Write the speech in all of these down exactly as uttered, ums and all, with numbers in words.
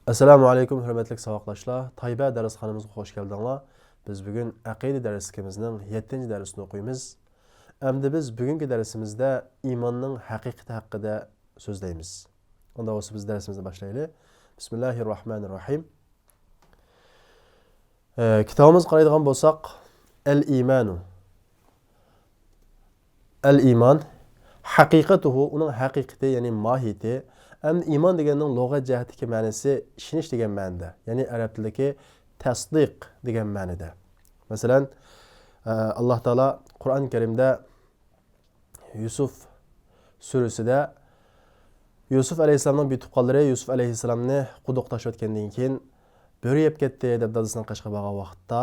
ئەسسالامۇ ئەلەيكۇم، ھۆرمەتلىك ساۋاقداشلار. تايبە دەرسخانىمىزغا خوش كەلدىڭلار. بىز بۈگۈن ئەقىدە دەرسلىكىمىزنىڭ يەتتىنچى دەرسىنى ئوقۇيمىز. ئەمدى بىز بۈگۈنكى دەرسىمىزدە ئىماننىڭ ھەقىقىتى ھەققىدە سۆزلەيمىز. ئۇنداق بولسا بىز دەرسىمىزنى باشلايلى. بىسمىللاھىررەھمانىررەھىم. ئە، كىتابىمىزغا قارايدىغان بولساق، ئەل ئىمانۇ. ئەل ئىمان، ھەقىقەتۇھۇ، ئۇنىڭ ھەقىقىتى، يەنى ماھىيىتى. ئەمدى ئىمان دېگەننىڭ لۇغەت جەھەتتىكى مەنىسى ئىشىنىش دېگەن مەنىدە، يەنى ئەرەب تىلىدىكى تەسدىق دېگەن مەنىدە. مەسىلەن، ئە، ئاللاھ تائالا قۇرئان كەرىمدە يۈسۈف سۈرىسىدە يۈسۈف ئەلەيھىسسالامنىڭ بىر تۇغقانلىرى يۈسۈف ئەلەيھىسسالامنى قۇدۇققا تاشلىۋەتكەندىن كېيىن، بۆرە يەپ كەتتى دەپ دادىسىنىڭ قېشىغا بارغان ۋاقىتتا،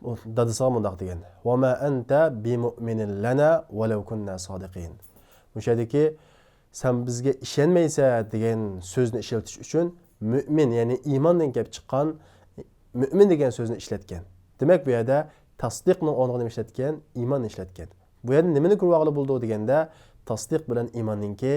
ئۇ دادىسىغا مۇنداق دېگەن، «ۋەما ئەنتە بىمۇئمىنىن لەنا ۋەلەۋ كۇننا سادىقىن.» مۇشۇ يەردىكى «سەن بىزگە ئىشەنمەيسەن» دېگەن سۆزنى ئىشلىتىش ئۈچۈن مۇئمىن، يەنى ئىماندىن كېلىپ چىققان مۇئمىن دېگەن سۆزنى ئىشلەتكەن. دېمەك، بۇ يەردە تەسدىقنىڭ ئورنىغا نېمە ئىشلەتكەن؟ ئىماننى ئىشلەتكەن. بۇ يەردە نېمىنى كۆرۈۋالغىلى بولىدۇ دېگەندە، تەسدىق بىلەن ئىماننىڭكى،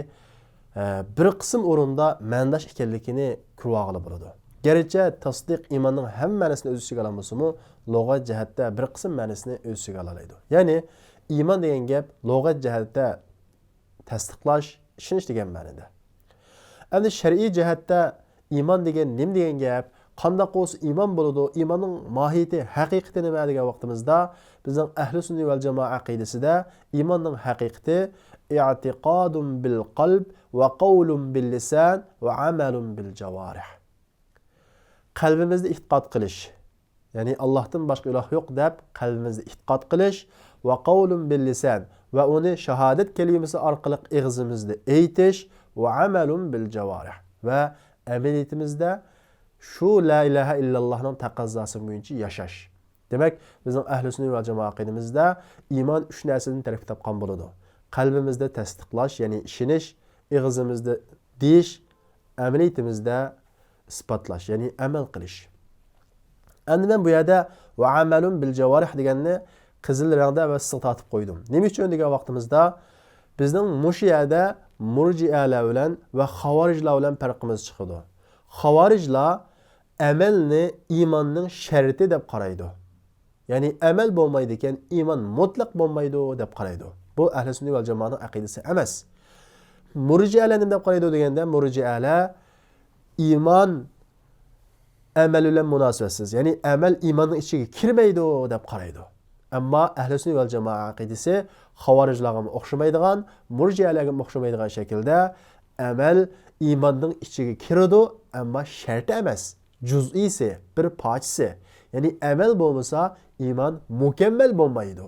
ئە، بىر قىسىم ئورۇندا مەنىداش ئىكەنلىكىنى كۆرۈۋالغىلى بولىدۇ. گەرچە تەسدىق ئىماننىڭ ھەممە مەنىسىنى ئۆز ئىچىگە ئالالمىسىمۇ، لۇغەت جەھەتتە بىر قىسىم مەنىسىنى ئۆز ئىچىگە ئالالايدۇ. يەنى ئىمان دېگەن گەپ لۇغەت جەھەتتە تەستىقلاش، ئىشىنىش دېگەن مەنىدە. ئەمدى شەرئىي جەھەتتە ئىمان دېگەن نېمە دېگەن گەپ؟ قانداق بولسا ئىمان بولىدۇ؟ ئىماننىڭ ماھىيىتى، ھەقىقىتى نېمە دېگەن ۋاقتىمىزدا، بىزنىڭ ئەھلى سۈننە ۋەل جامائە ئەقىدىسىدە ئىماننىڭ ھەقىقىتى ئېتىقادۇن بىل قەلب ۋە قەۋلۇن بىل لىسان ۋە ئەمەلۇن بىل جاۋارىھ. قەلبىمىزدە ئېتىقاد قىلىش، يەنى ئاللاھتىن باشقا ئىلاھ يوق دەپ قەلبىمىزدە ئېتىقاد قىلىش، ۋە قەۋلۇن بىل لىسان، ۋە ئۇنى شاھادەت كەلىمىسى ئارقىلىق ئېغىزىمىزدا ئېيتىش، ۋە ئەمەلۇن بىل جاۋارىھ، ۋە ئەمەلىيىتىمىزدە شۇ لا ئىلاھە ئىللاللاھنىڭ تەقەززاسى بويىچە ياشاش. دېمەك، بىزنىڭ ئەھلى سۈننە ۋەل جامائە ئەقىدىمىزدە ئىمان ئۈچ نەرسىدىن تەركىب تاپقان بولىدۇ. قەلبىمىزدە تەستىقلاش، يەنى ئىشىنىش، ئېغىزىمىزدا دېيىش، ئەمەلىيىتىمىزدە ئىسپاتلاش، يەنى ئەمەل قىلىش. ئەمدى مەن بۇ يەردە ۋە ئەمەلۇن بىل جاۋارىھ دېگەننى قىزىل رەڭدە ۋە ئىسسىق تارتىپ قويدۇم. نېمە ئۈچۈن دېگەن ۋاقتىمىزدا، بىزنىڭ مۇشۇ يەردە مۇرجىئەلەر بىلەن ۋە خاۋارىجلار بىلەن پەرقىمىز چىقىدۇ. خاۋارىجلار ئەمەلنى ئىماننىڭ شەرتى دەپ قارايدۇ. يەنى ئەمەل بولمايدىكەن، ئىمان مۇتلەق بولمايدۇ دەپ قارايدۇ. بۇ ئەھلى سۈننە ۋەل جامائەنىڭ ئەقىدىسى ئەمەس. مۇرجىئەلەر نېمە دەپ قارايدۇ دېگەندە، مۇرجىئەلەر ئىمان ئەمەل بىلەن مۇناسىۋەتسىز، يەنى ئەمەل ئىماننىڭ ئىچىگە كىرمەيدۇ دەپ قارايدۇ. ئەمما ئەھلى سۈننە ۋەل جامائە ئەقىدىسى خاۋارىجلارغىمۇ ئوخشىمايدىغان، مۇرجىئەلەرگىمۇ ئوخشىمايدىغان شەكىلدە ئەمەل ئىماننىڭ ئىچىگە كىرىدۇ، ئەمما شەرتى ئەمەس. جۇزئىسى، بىر پارچىسى. يەنى ئەمەل بولمىسا، ئىمان مۇكەممەل بولمايدۇ،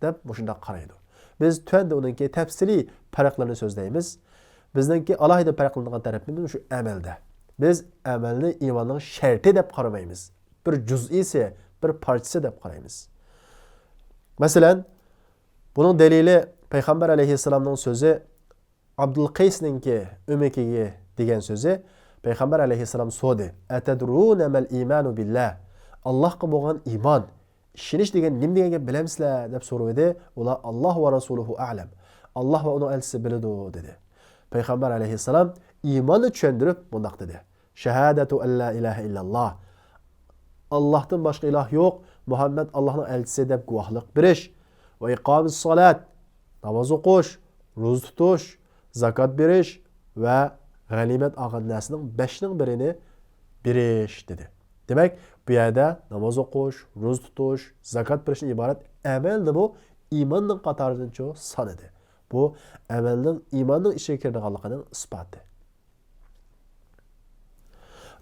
دەپ مۇشۇنداق قارايدۇ. بىز تۆۋەندە ئۇنىڭكى تەپسىلىي پەرقلىرىنى سۆزلەيمىز. بىزنىڭكى ئالاھىدە پەرقلىنىدىغان تەرىپىمىز مۇشۇ ئەمەلدە. بىز ئەمەلنى ئىماننىڭ شەرتى دەپ قارىمايمىز. بىر جۇزئىسى، بىر پارچىسى دەپ قارايمىز. مەسىلەن، بۇنىڭ دەلىلى پەيغەمبەر ئەلەيھىسسالامنىڭ سۆزى، ئابدۇل قەيسنىڭكى ئۆمىكىگە دېگەن سۆزى، پەيغەمبەر ئەلەيھىسسالام سورىدى، «ئەتەدرۇنە مەل ئىمانۇ بىللا؟» ئاللاھقا بولغان ئىمان، ئىشىنىش دېگەن نېمە دېگەن گەپ بىلەمسىلەر؟ دەپ سورىۋىدى. ئۇلار، «ئاللاھ ۋە رەسۇلۇھۇ ئەلەم.» ئاللاھ ۋە ئۇنىڭ ئەلچىسى بىلىدۇ، دېدى. پەيغەمبەر ئەلەيھىسسالام ئىماننى چۈشەندۈرۈپ مۇنداق دېدى، شاھادەتۇ ئەللا ئىلاھە ئىللاللاھ، ئاللاھتىن باشقا ئىلاھ يوق، مۇھەممەد ئاللاھنىڭ ئەلچىسى دەپ گۇۋاھلىق بېرىش، ۋە ئىقامىس سالات، ناماز ئوقۇش، روزا تۇتۇش، زاكات بېرىش ۋە غەنىيمەت ئالغان نەرسىنىڭ بەشنىڭ بىرىنى بېرىش، دېدى. دېمەك، بۇ يەردە ناماز ئوقۇش، روزا تۇتۇش، زاكات بېرىشتىن ئىبارەت ئەمەلنىمۇ ئىماننىڭ قاتارىدىنچۇ سانىدى. بۇ ئەمەلنىڭ ئىماننىڭ ئىچىگە كىرىدىغانلىقىنىڭ ئىسپاتى.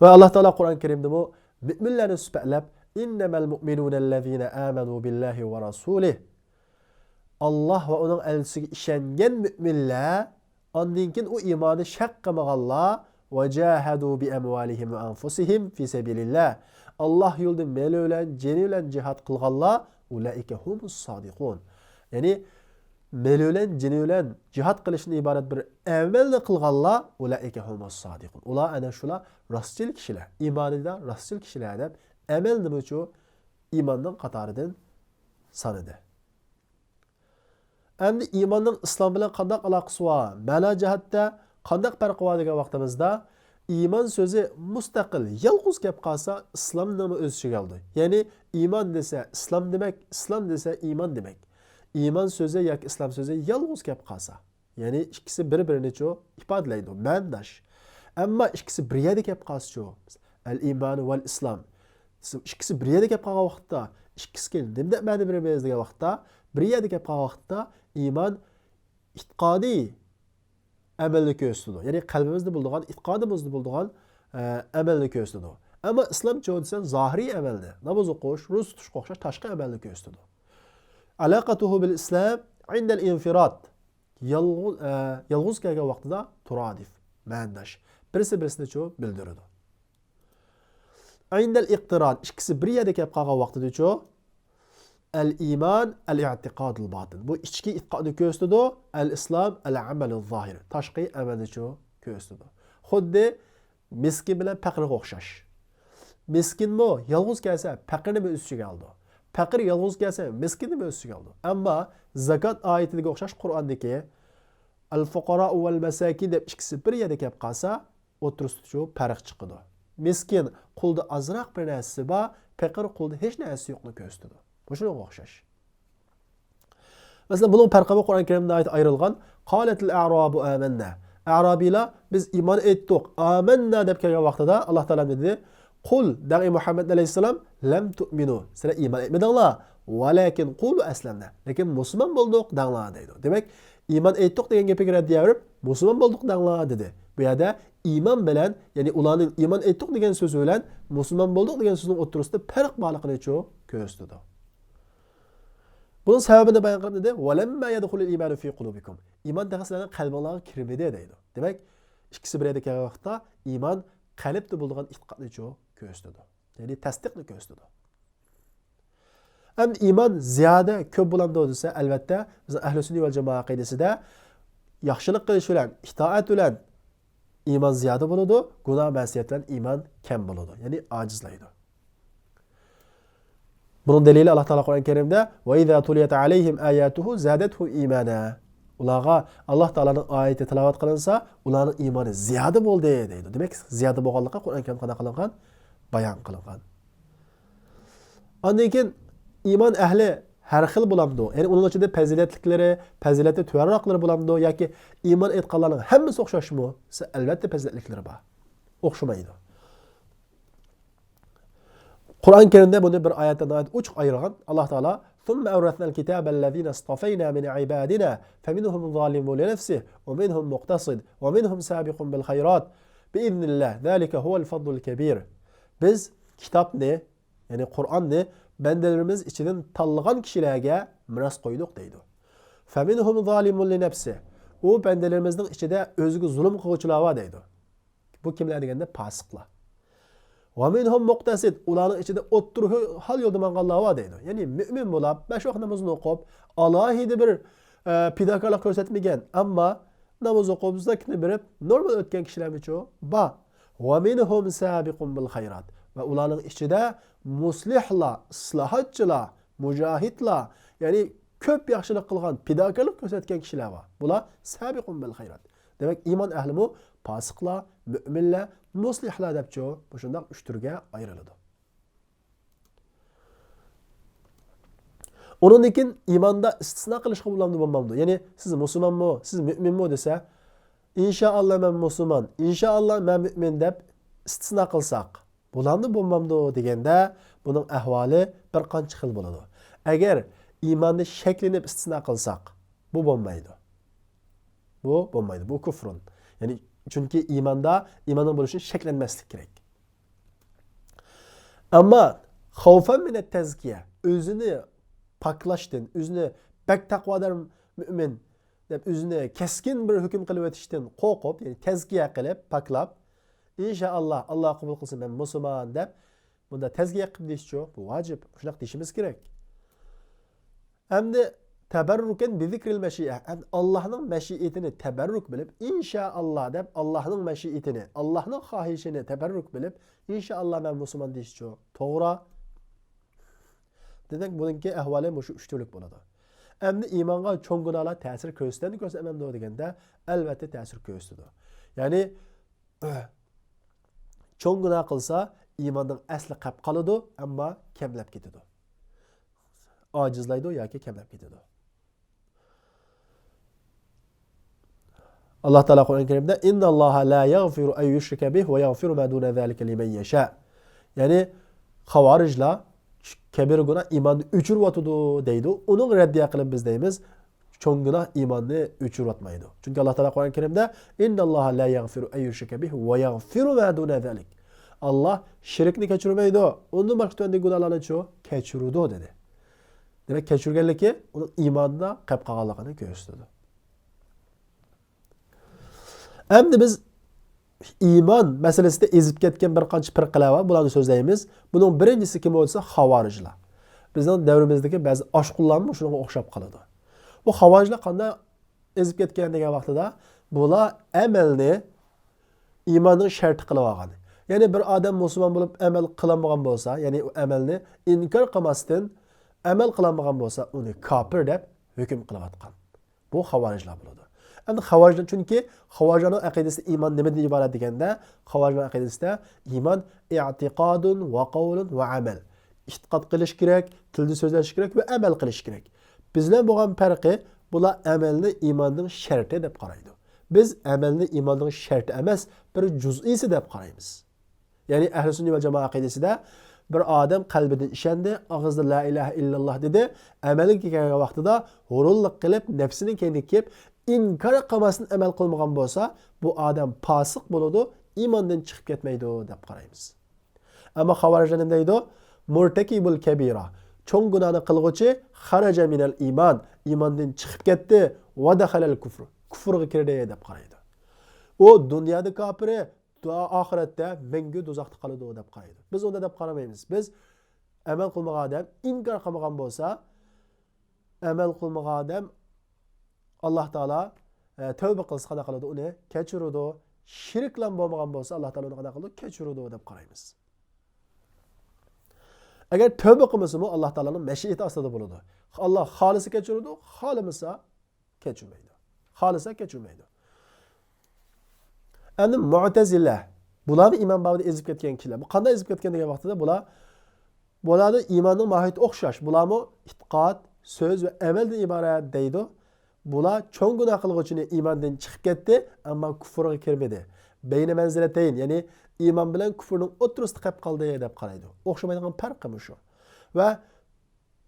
ۋە ئاللاھ تائالا قۇرئان كەرىمدىمۇ مۆمىنلەرنى سۈپەتلەپ، «ئىننەمەل مۇئمىنۇنەللەزىنە ئامەنۇ بىللاھى ۋە رەسۇلىھ.» ئاللاھ ۋە ئۇنىڭ ئەلچىسىگە ئىشەنگەن مۆمىنلەر، ئاندىن كېيىن ئۇ ئىمانى شەك قىلمىغانلار، «ۋە جاھەدۇ بىئەمۋالىھىم ۋە ئەنفۇسىھىم فى سەبىلىللاھ.» ئاللاھ يولىدا مېلى بىلەن، جېنى بىلەن جىھاد قىلغانلار، «ئۇلائىكە ھۇمۇس سادىقۇن.» يەنى، مېلى بىلەن، جېنى بىلەن جىھاد قىلىشتىن ئىبارەت بىر ئەمەلنى قىلغانلار، «ئۇلائىكە ھۇمۇس سادىقۇن.» ئۇلار ئەنە شۇلار راستچىل كىشىلەر، ئىمانىدا راستچىل كىشىلەر دەپ، ئەمەلنىمۇچۇ ئىماننىڭ قاتارىدىن سانىدى. ئەمدى ئىماننىڭ ئىسلام بىلەن قانداق ئالاقىسى بار؟ مەنا جەھەتتە قانداق پەرقى بار دېگەن ۋاقتىمىزدا، ئىمان سۆزى مۇستەقىل، يالغۇز كەپ قالسا، ئىسلامنىمۇ ئۆز ئىچىگە ئالىدۇ. يەنى ئىمان دېسە ئىسلام دېمەك، ئىسلام دېسە ئىمان دېمەك. ئىمان سۆزى ياكى ئىسلام سۆزى يالغۇز كەپ قالسا، يەنى ئىككىسى بىر-بىرىنىچۇ ئىپادىلەيدۇ، مەنىداش. ئەمما ئىككىسى بىر يەردە كەپ قالسىچۇ، ئەل ئىمان ۋەل ئىسلام. ئىككىسى بىر يەردە كەپ قالغان ۋاقىتتا، ئىككىسىگە نېمە دەپ مەنە بېرىمىز دېگەن ۋاقىتتا، بىر يەردە كەپ قالغان ۋاقىتتا ئىمان ئېتىقادىي ئەمەلنى كۆرسىتىدۇ. يەنى قەلبىمىزدە بولىدىغان، ئېتىقادىمىزدا بولىدىغان، ئە، ئەمەلنى كۆرسىتىدۇ. ئەمما ئىسلامچۇ دېسەڭ، زاھىرىي ئەمەلنى، ناماز ئوقۇش، روزا تۇتۇشقا ئوخشاش تاشقى ئەمەلنى كۆرسىتىدۇ. علاقته بالإسلام عند الانفراد. يالغۇز، ئە، يالغۇز كەلگەن ۋاقتىدا تۇرادىف، مەنىداش. بىرسى بىرسىنىچۇ بىلدۈرىدۇ. عند الاقتران، ئىككىسى بىر يەردە كەپ قالغان ۋاقتىدىچۇ، الإيمان الاعتقاد الباطن. بۇ ئىچكى ئېتىقادنى كۆرسىتىدۇ. الإسلام العمل الظاهر. تاشقى ئەمەلنىچۇ كۆرسىتىدۇ. خۇددى مىسكىن بىلەن پەقىرگە ئوخشاش. مىسكىنمۇ يالغۇز كەلسە، پەقىرنىمۇ ئۆز ئىچىگە ئالىدۇ. پەقىر يالغۇز كەلسە، مىسكىننىمۇ ئۆز ئىچىگە ئالىدۇ. ئەمما زاكات ئايىتىگە ئوخشاش قۇرئاندىكى الفقراء والمساكين دەپ ئىككىسى بىر يەردە كەپ قالسا، ئوتتۇرىسىدىچۇ پەرق چىقىدۇ. مىسكىن قولىدا ئازراق بىر نەرسىسى بار، پەقىر قولىدا ھېچ نەرسىسى يوقنى كۆرسىتىدۇ. مۇشۇنىڭغا ئوخشاش. مەسىلەن، بۇنىڭ پەرقىمۇ قۇرئان كەرىمدە ناھايىتى ئايرىلغان. قالت الأعراب آمنا. ئەرابىيلار، بىز ئىمان ئېيتتۇق، ئامەننا دەپ كەلگەن ۋاقتىدا ئاللا تائالا نېمە دېدى؟ قۇل، دەڭ ئەي مۇھەممەد ئەلەيھىسسالام، لەم تۇئمىنۇ، سىلەر ئىمان ئېيتمىدىڭلار، ۋەلەكىن قۇلۇ ئەسلەمنا، لېكىن مۇسۇلمان بولدۇق دەڭلار دەيدۇ. دېمەك، ئىمان ئېيتتۇق دېگەن گېپىگە رەددىيە بېرىپ، مۇسۇلمان بولدۇق دەڭلار دېدى. بۇ يەردە ئىمان بىلەن، يەنى ئۇلارنىڭ ئىمان ئېيتتۇق دېگەن سۆزى بىلەن مۇسۇلمان بولدۇق دېگەن سۆزنىڭ ئوتتۇرىسىدا پەرق بارلىقىنىچۇ كۆرسىتىدۇ. بۇنىڭ سەۋەبىنى بايان قىلىپ دېدى، ۋەلەمما يەدخۇلىل ئىمانۇ فى قۇلۇبىكۇم. ئىمان تېخى سىلەرنىڭ قەلبىڭلارغا كىرمىدى دەيدۇ. دېمەك، ئىككىسى بىر يەردە كەلگەن ۋاقىتتا ئىمان قەلبتە بولىدىغان ئېتىقادنىچۇ كۆرسىتىدۇ. يەنى تەستىقنى كۆرسىتىدۇ. ئەمدى ئىمان زىيادە كۆپ بولامدۇ دېسە، ئەلۋەتتە، بىزنىڭ ئەھلى سۈننە ۋەل جامائە ئەقىدىسىدە ياخشىلىق قىلىش بىلەن، ئىتائەت بىلەن ئىمان زىيادە بولىدۇ، گۇناھ مەسىيەت بىلەن ئىمان كەم بولىدۇ، يەنى ئاجىزلايدۇ. بۇنىڭ دەلىلى ئاللا تائالا قۇرئان كەرىمدە، ۋەئىزا تۇلىيەت ئەلەيھىم ئاياتۇھۇ زادەتھۇم ئىمانا. ئۇلارغا ئاللا تائالانىڭ ئايىتى تىلاۋەت قىلىنسا، ئۇلارنىڭ ئىمانى زىيادە بولدى دەيدۇ. دېمەك، زىيادە بولغانلىقى قۇرئان كەرىمدە قانداق قىلىنغان؟ بايان قىلىنغان. ئاندىن كېيىن ئىمان ئەھلى ھەر خىل بولامدۇ؟ يەنى ئۇنىڭ ئىچىدە پەزىلەتلىكلىرى، پەزىلەتتە تۆۋەنراقلىرى بولامدۇ؟ ياكى ئىمان ئېيتقانلارنىڭ ھەممىسى ئوخشاشمۇ دېسە، ئەلۋەتتە پەزىلەتلىكلىرى بار. ئوخشىمايدۇ. قۇرئان كەرىمدە بۇنى بىر ئايەتتە ناھايىتى ئوچۇق ئايرىغان. ئاللا تائالا، ثم أورثنا الكتاب الذين اصطفينا من عبادنا فمنهم ظالم لنفسه ومنهم مقتصد ومنهم سابق بالخيرات بإذن الله ذلك هو الفضل الكبير. بىز كىتابنى، يەنى قۇرئاننى بەندىلىرىمىز ئىچىدىن تاللىغان كىشىلەرگە مىراس قويدۇق دەيدۇ. فمنهم ظالم لنفسه. ئۇ بەندىلىرىمىزنىڭ ئىچىدە ئۆزىگە زۇلۇم قىلغۇچىلار بار دەيدۇ. بۇ كىملەر دېگەندە پاسىقلار. ومنهم مقتصد، ئۇلارنىڭ ئىچىدە ئوتتۇرا ھال يولدا ماڭغانلار بار دەيدۇ. يەنى مۆمىن بولاپ، بەش ۋاق نامىزىنى ئوقۇپ، ئالاھىدە بىر، ئە، پىداكارلىق كۆرسەتمىگەن، ئەمما ناماز ئوقۇپ، زاكىتنى بېرىپ، نورمال ئۆتكەن كىشىلەرمىچۇ؟ بار. ومنهم سابق بالخيرات. ۋە ئۇلارنىڭ ئىچىدە مۇسلىھلار، ئىسلاھاتچىلار، مۇجاھىدلار، يەنى كۆپ ياخشىلىق قىلغان، پىداكارلىق كۆرسەتكەن كىشىلەر بار. بۇلار سابىقۇن بىل خەيرات. دېمەك، ئىمان ئەھلىمۇ پاسىقلار، مۆمىنلەر، مۇسلىھلار دەپچۇ مۇشۇنداق ئۈچ تۈرگە ئايرىلىدۇ. ئۇنىڭدىن كېيىن ئىماندا ئىستىسنا قىلىشقا بولامدۇ، بولمامدۇ؟ يەنى سىز مۇسۇلمانمۇ، سىز مۆمىنمۇ دېسە، ئىنشائاللا مەن مۇسۇلمان، ئىنشائاللا مەن مۆمىن دەپ ئىستىسنا قىلساق، بولامدۇ، بولمامدۇ دېگەندە، بۇنىڭ ئەھۋالى بىر قانچە خىل بولىدۇ. ئەگەر ئىماندا شەكلىنىپ ئىستىسنا قىلساق، بۇ بولمايدۇ. بۇ بولمايدۇ. بۇ كۇفرۇن. يەنى، چۈنكى ئىماندا، ئىماننىڭ بولۇشىنى شەكلەنمەسلىك كېرەك. ئەمما خوفەن مىنەت تەزكىيە، ئۆزىنى پاكلاشتىن، ئۆزىنى بەك تەقۋادار مۆمىن دەپ ئۆزىنى كەسكىن بىر ھۆكۈم قىلىۋېتىشتىن قورقۇپ، يەنى تەزكىيە قىلىپ، پاكلاپ، ئىنشائاللا، ئاللا قوبۇل قىلسۇن، مەن مۇسۇلمان دەپ، بۇندا تەزكىيە قىلىپ دېيىشچۇ، بۇ ۋاجىپ، شۇنداق دېيىشىمىز كېرەك. ئەمدى تەبەررۇكەن بىزىكرىل مەشىئە، ئەمدى ئاللانىڭ مەشىئىتىنى تەبەررۇك بىلىپ، ئىنشائاللا دەپ، ئاللانىڭ مەشىئىتىنى، ئاللانىڭ خاھىشىنى تەبەررۇك بىلىپ، ئىنشائاللا مەن مۇسۇلمان دېيىشچۇ، توغرا. دېمەك، بۇنىڭكى ئەھۋالى مۇشۇ ئۈچ تۈرلۈك بولىدۇ. ئەمدى ئىمانغا چوڭ گۇناھلار تەسىر كۆرسىتەمدۇ، كۆرسەتمەمدۇ دېگەندە، ئەلۋەتتە تەسىر كۆرسىتىدۇ. يەنى، چوڭ گۇناھ قىلسا، ئىماننىڭ ئەسلى قېلىپ قالىدۇ، ئەمما كەملەپ كېتىدۇ. ئاجىزلايدۇ ياكى كەملەپ كېتىدۇ. ئاللا تائالا قۇرئان كەرىمدە، «إن الله لا يغفر أن يشرك به ويغفر ما دون ذلك لمن يشاء.» يەنى خاۋارىجلار كەبىرە گۇناھ ئىماننى ئۆچۈرۈۋاتىدۇ دەيدۇ. ئۇنىڭغا رەددىيە قىلىپ بىز دەيمىز، چوڭ گۇناھ ئىماننى ئۆچۈرۈۋاتمايدۇ. چۈنكى ئاللا تائالا قۇرئان كەرىمدە، «إن الله لا يغفر أن يشرك به ويغفر ما دون ذلك.» ئاللا شىركنى كەچۈرمەيدۇ، ئۇندىن باشقا تۆۋەندىكى گۇناھلارنىچۇ كەچۈرىدۇ دېدى. دېمەك، كەچۈرگەنلىكى ئۇنىڭ ئىماندا قېلىپ قالغانلىقىنى كۆرسىتىدۇ. ئەمدى بىز ئىمان مەسىلىسىدە ئېزىپ كەتكەن بىر قانچە پىرقىلەر بار، بۇلارنى سۆزلەيمىز. بۇنىڭ بىرىنچىسى كىم بولسا، خاۋارىجلار. بىزنىڭ دەۋرىمىزدىكى بەزى ئاشقۇنلارمۇ شۇنىڭغا ئوخشاپ قالىدۇ. بۇ خاۋارىجلار قانداق ئېزىپ كەتكەن دېگەن ۋاقتىدا، بۇلار ئەمەلنى ئىماننىڭ شەرتى قىلىپ ئالغان. يەنى بىر ئادەم مۇسۇلمان بولۇپ ئەمەل قىلالمىغان بولسا، يەنى ئۇ ئەمەلنى ئىنكار قىلماستىن ئەمەل قىلالمىغان بولسا، ئۇنى كاپىر دەپ ھۆكۈم قىلىۋاتقان. بۇ خاۋارىجلار بولىدۇ. ئەمدى خاۋارىجلار، چۈنكى خاۋارىجلارنىڭ ئەقىدىسىدە ئىمان نېمىدىن ئىبارەت دېگەندە، خاۋارىجلارنىڭ ئەقىدىسىدە ئىمان ئېتىقادۇن ۋە قەۋلۇن ۋە ئەمەل. ئېتىقاد قىلىش كېرەك، تىلدا سۆزلەش كېرەك ۋە ئەمەل قىلىش كېرەك. بىز بىلەن بولغان پەرقى، بۇلار ئەمەلنى ئىماننىڭ شەرتى دەپ قارايدۇ. بىز ئەمەلنى ئىماننىڭ شەرتى ئەمەس، بىر جۇزئىسى دەپ قارايمىز. يەنى ئەھلى سۈننە ۋەل جامائە ئەقىدىسىدە بىر ئادەم قەلبىدىن ئىشەندى، ئاغزىدا لا ئىلاھە ئىللاللا دېدى، ئەمەلگە كەلگەن ۋاقتىدا ھۇرۇنلۇق قىلىپ، نەپسىنىڭ كەينىگە كېلىپ، ئىنكار قىلماستىن ئەمەل قىلمىغان بولسا، بۇ ئادەم پاسىق بولىدۇ، ئىماندىن چىقىپ كەتمەيدۇ دەپ قارايمىز. ئەمما خاۋارىجلار نېمە دەيدۇ؟ مۇرتەكىبۇل كەبىرا، چوڭ گۇناھنى قىلغۇچى، خەرەجە مىنەل ئىمان، ئىماندىن چىقىپ كەتتى، ۋە دەخەلەل كۇفر، كۇفرغا كىردى دەپ قارايدۇ. ئۇ دۇنيادا كاپىرى، دۇئا ئاخىرەتتە مەڭگۈ دوزاختا قالىدۇ دەپ قارايدۇ. بىز ئۇنداق دەپ قارىمايمىز. بىز ئەمەل قىلمىغان ئادەم ئىنكار قىلمىغان بولسا، ئەمەل قىلمىغان ئادەم ئاللا تائالا، ئە، تەۋبە قىلسا قانداق قىلىدۇ؟ ئۇنى كەچۈرىدۇ. شىرىكلام بولمىغان بولسا ئاللا تائالا ئۇنى قانداق قىلىدۇ؟ كەچۈرىدۇ دەپ قارايمىز. ئەگەر تەۋبە قىلمىسىمۇ ئاللا تائالانىڭ مەشىئەتى ئاستىدا بولىدۇ. ئاللا خالىسا كەچۈرىدۇ، خالىمىسا كەچۈرمەيدۇ. خالىسا كەچۈرمەيدۇ. ئەمدى مۇئتەزىلە. بۇلارمۇ ئىمان بابىدا ئېزىپ كەتكەن كىشىلەر. بۇ قانداق ئېزىپ كەتكەن دېگەن ۋاقتىدا بۇلار، بۇلاردا ئىماننىڭ ماھىيىتى ئوخشاش. بۇلارمۇ ئېتىقاد، سۆز ۋە ئەمەلدىن ئىبارەت دەيدۇ. بۇلار چوڭ گۇناھ قىلغۇچىنى ئىماندىن چىقىپ كەتتى، ئەمما كۇفرغا كىرمىدى. بەينە مەنزىلەتەين، يەنى ئىمان بىلەن كۇفرنىڭ ئوتتۇرىسىدا قېلىپ قالدى دەپ قارايدۇ. ئوخشىمايدىغان پەرقى مۇشۇ. ۋە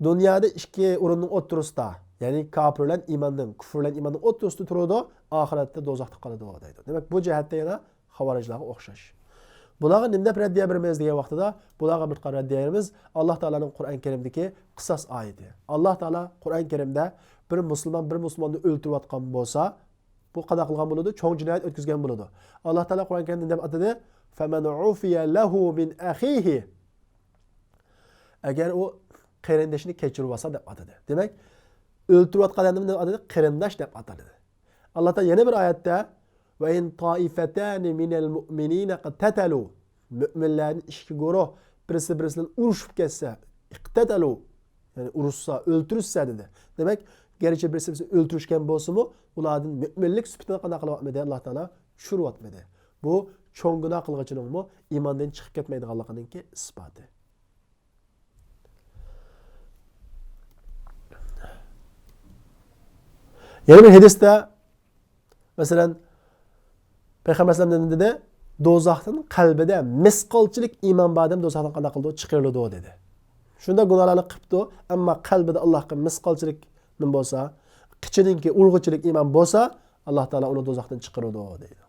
دۇنيادا ئىككى ئورۇننىڭ ئوتتۇرىسىدا، يەنى كاپىر بىلەن ئىماننىڭ، كۇفر بىلەن ئىماننىڭ ئوتتۇرىسىدا تۇرىدۇ، ئاخىرەتتە دوزاختا قالىدۇ دەيدۇ. دېمەك، بۇ جەھەتتە يەنە خاۋارىجلارغا ئوخشاش. بۇلارغا نېمە دەپ رەددىيە بېرىمىز دېگەن ۋاقتىدا، بۇلارغا بىر رەددىيەمىز ئاللا تائالانىڭ قۇرئان كەرىمدىكى قىساس ئايىتى. ئاللا تائالا قۇرئان كەرىمدە بىر مۇسۇلمان بىر مۇسۇلماننى ئۆلتۈرۈۋاتقان بولسا، بۇ قانداق قىلغان بولىدۇ؟ چوڭ جىنايەت ئۆتكۈزگەن بولىدۇ. ئاللا تائالا قۇرئان كەرىمدە نېمە دەپ ئاتىدى؟ فَمَنْ عُفِيَ لَهُ مِنْ أَخِيهِ. ئەگەر ئۇ قېرىندىشىنى كەچۈرۈۋالسا دەپ ئاتىدى. دېمەك، ئۆلتۈرۈۋاتقان ئادەمنى نېمە دەپ ئاتىدى؟ قېرىنداش دەپ ئاتىدى. ئاللا تائالا يەنە بىر ئايەتتە، وَإِنْ طَائِفَتَانِ مِنَ الْمُؤْمِنِينَ اقْتَتَلُوا. مۆمىنلەردىن ئىككى گۇرۇھ بىرسى بىرسى بىلەن ئۇرۇشۇپ كەتسە، ئىقتەتەلۇ، يەنى ئۇرۇشسا، ئۆلتۈرۈشسە دېدى. دېمەك، گەرچە بىرسى بىرسىنى ئۆلتۈرۈشكەن بولسىمۇ، ئۇلاردىن مۆمىنلىك سۈپىتىنى قانداق قىلىۋاتمىدى؟ ئاللا تائالا چۈشۈرۈۋاتمىدى. بۇ چوڭ گۇناھ قىلغۇچىنىڭمۇ ئىماندىن چىقىپ كەتمەيدىغانلىقىنىڭكى ئىسپاتى. يەنە بىر ھەدىستە، مەسىلەن، پەيغەمبەر ئەلەيھىسسالام نېمە دېدى؟ دوزاختىن قەلبىدە مىسقالچىلىك ئىمان بار ئادەم دوزاختىن قانداق قىلىدۇ؟ چىقىرىلىدۇ دېدى. شۇنداق گۇناھلارنى قىپتۇ، ئەمما قەلبىدە ئاللاغا مىسقالچىلىك نېمە بولسا، قىچىنىڭكى ئۇرغۇچىلىك ئىمان بولسا، ئاللا تائالا ئۇنى دوزاختىن چىقىرىدۇ دەيدۇ.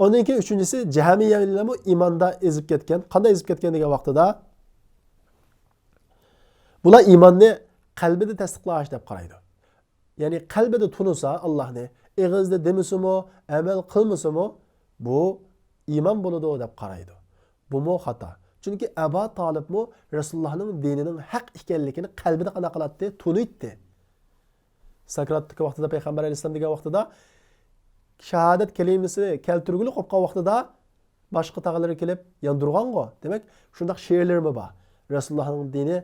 ئۇنىڭ كېيىن ئۈچىنچىسى، جەھمىيەلەرمۇ ئىماندا ئېزىپ كەتكەن. قانداق ئېزىپ كەتكەن دېگەن ۋاقتىدا، بۇلار ئىماننى قەلبىدە تەستىقلاش دەپ قارايدۇ. يەنى قەلبىدە تونۇسا ئاللاھنى، ئېغىزدا دېمىسىمۇ، ئەمەل قىلمىسىمۇ، بۇ ئىمان بولىدۇ دەپ قارايدۇ. بۇمۇ خاتا. چۈنكى ئەبا تالىپمۇ رەسۇلۇللاھنىڭ دىنىنىڭ ھەق ئىكەنلىكىنى قەلبىدە قانداق قىلاتتى؟ تونۇيتتى. ساكراتتىكى ۋاقتىدا پەيغەمبەر ئەلەيھىسسالام دېگەن ۋاقتىدا، شاھادەت كەلىمىسىنى كەلتۈرگۈلۈك بولۇپ قالغان ۋاقتىدا، باشقا تاغىلىرى كېلىپ ياندۇرغانغۇ. دېمەك، شۇنداق شېئىرلىرىمۇ بار. رەسۇلۇللاھنىڭ دىنى،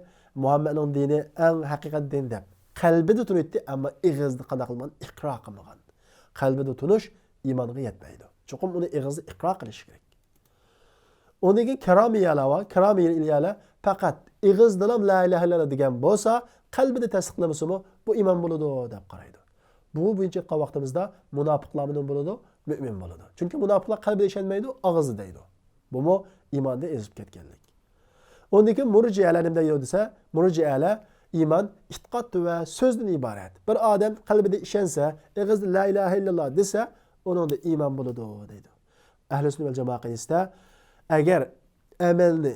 مۇھەممەدنىڭ دىنى ئەڭ ھەقىقەت دىن دەپ. قەلبىدە تونۇيتتى، ئەمما ئېغىزدا قانداق قىلمىغان؟ ئىقرار قىلمىغان. قەلبىدە تونۇش ئىمانغا يەتمەيدۇ. چوقۇم ئۇنى ئېغىزدا ئىقرار قىلىش كېرەك. ئۇندىن كېيىن كارامىيەلەر بار. كارامىيەلەر پەقەت ئېغىزدىلا لا ئىلاھە ئىللاللا دېگەن بولسا، قەلبىدە تەستىقلىمىسىمۇ، بۇ ئىمان بولىدۇ دەپ قارايدۇ. بۇ بويىچە ئېيتقان ۋاقتىمىزدا مۇناپىقلارمۇ نېمە بولىدۇ؟ مۆمىن بولىدۇ. چۈنكى مۇناپىقلار قەلبىدە ئىشەنمەيدۇ، ئاغزىدا دەيدۇ. بۇمۇ ئىماندىن ئېزىپ كەتكەنلىك. ئۇندىن كېيىن مۇرجىئەلەر نېمە دەيدۇ دېسە، مۇرجىئەلەر ئىمان ئېتىقاد ۋە سۆزدىن ئىبارەت. بىر ئادەم قەلبىدە ئىشەنسە، ئېغىزدا لا ئىلاھە ئىللاللا دېسە، ئۇنىڭدا ئىمان بولىدۇ دەيدۇ. ئەھلى سۈننە ۋەل جامائە قائىدىسىدە، ئەگەر ئەمەلنى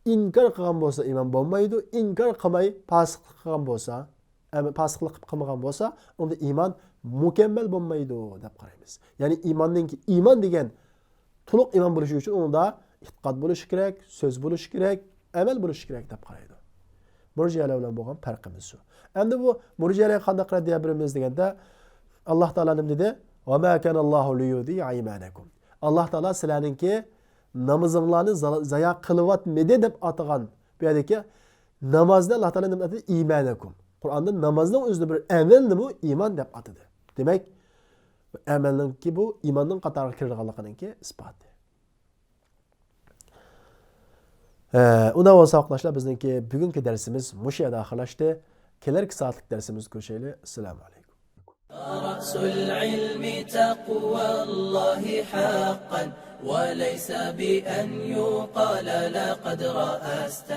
ئىنكار قىلغان بولسا ئىمان بولمايدۇ، ئىنكار قىلماي پاسىقلىق قىلغان بولسا، ئەمە پاسىقلىق قىلمىغان بولسا، ئۇندا ئىمان مۇكەممەل بولمايدۇ دەپ قارايمىز. يەنى ئىماننىڭكى، ئىمان دېگەن تولۇق ئىمان بولۇشى ئۈچۈن ئۇندا ئېتىقاد بولۇشى كېرەك، سۆز بولۇشى كېرەك، ئەمەل بولۇشى كېرەك دەپ قارايدۇ. مۇرجىئەلەر بىلەن بولغان پەرقىمىز شۇ. ئەمدى بۇ مۇرجىئەلەرگە قانداق رەددىيە بېرىمىز دېگەندە، ئاللا تائالا نېمە دېدى؟ «ۋە ما كاناللاھۇ لىيۇدىئە ئىمانەكۇم.» ئاللا تائالا سىلەرنىڭكى نامىزىڭلارنى زا-، زايا قىلىۋاتمىدى دەپ ئاتىغان بۇ يەردىكى نامازنى ئاللا تائالا نېمە ئاتىدى؟ ئىمانەكۇم. قۇرئاندا نامازنىڭ ئۆزىنى بىر ئەمەلنىمۇ ئىمان دەپ ئاتىدى. دېمەك، ئەمەلنىڭكى بۇ ئىماننىڭ قاتارىغا كىرىدىغانلىقىنىڭكى ئىسپاتى. ئە، ئۇنداق بولسا، قېرىنداشلار، بىزنىڭكى بۈگۈنكى دەرسىمىز مۇشۇ يەردە ئاخىرلاشتى. كېلەركى سائەتلىك دەرسىمىزدە كۆرۈشەيلى. ئەسسالامۇ ئەلەيكۇم. رأس العلم تقوى الله حقا، وليس بأن يقال لقد رأست.